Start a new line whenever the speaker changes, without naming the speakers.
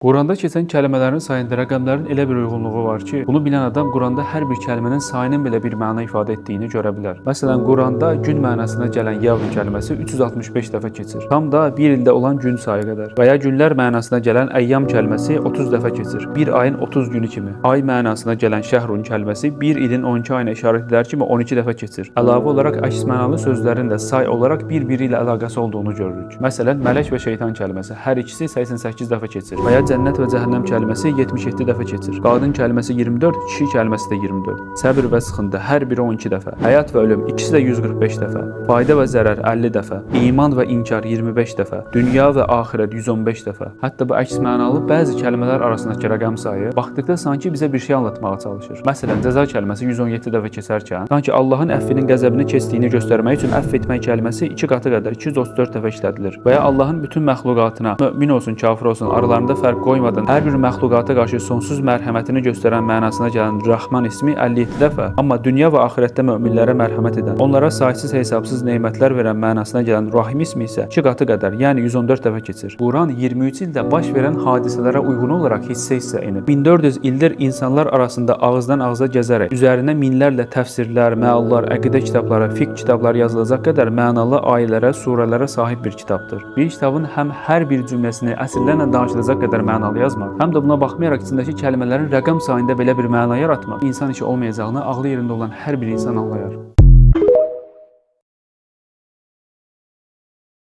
Quranda keçən kəlmələrin sayında rəqəmlərin elə bir uyğunluğu var ki, bunu bilən adam Quranda hər bir kəlmənin sayının belə bir məna ifadə etdiyini görə bilər. Məsələn, Quranda gün mənasına gələn yevm kəlməsi 365 dəfə keçir. Tam da bir ildə olan gün sayı qədər. Və ya günlər mənasına gələn əyyam kəlməsi 30 dəfə keçir. Bir ayın 30 günü kimi. Ay mənasına gələn şəhrun kəlməsi bir ilin 12 ayına işarət edər kimi 12 dəfə keçir. Əlavə olaraq əks mənalı sözlərin də say olaraq bir-biri ilə əlaqəsi olduğunu görürük. Məsələn, mələk və şeytan kəlməsi hər ikisi 88 dəfə keçir. Və ya cənnət və cəhənnəm kəlməsi 77 dəfə keçir. Qadın kəlməsi 24, kişi kəlməsi də 24. Səbr və sıxıntı hər biri 12 dəfə. Həyat və ölüm ikisi də 145 dəfə. Fayda və zərər 50 dəfə. İman və inkar 25 dəfə. Dünya və axirət 115 dəfə. Hətta bu əks mənalı bəzi kəlmələr arasındakı rəqəm sayı baxdıqda sanki bizə bir şey anlatmağa çalışır. Məsələn, cəza kəlməsi 117 dəfə keçərkən, sanki Allahın əffinin qəzəbini keçdiyini göstərmək üçün əfv etmək kəlməsi 2 qatı qədər 234 dəfə işlədilir. Və ya Allahın bütün məxluqatına, mömin olsun, kafir olsun, aralarında fərq qoymadan hər bir məxluqata qarşı sonsuz mərhəmətini göstərən mənasına gələn Rəhman ismi 57 dəfə, amma dünya və axirətdə möminlərə mərhəmət edən, onlara saysız hesabsız nemətlər verən mənasına gələn Rahim ismi isə 2 qatı qədər, yəni 114 dəfə keçir. Quran 23 ildə baş verən hadisələrə uyğun olaraq hissə-hissə enib. 1400 ildir insanlar arasında ağızdan ağıza gəzərək üzərinə minlərlə təfsirlər, məallar, əqidə kitabları, fiqh kitabları yazılacaq qədər mənalı ayələrə, surələrə sahib bir kitabdır. Bir kitabın həm hər bir cümləsini əsrlərlə danışılacaq qədər mənalı yazmaq, həm də buna baxmayaraq içindəki kəlmələrin rəqəm sayında belə bir məna yaratmaq insan işi olmayacağını ağlı yerində olan hər bir insan anlayar.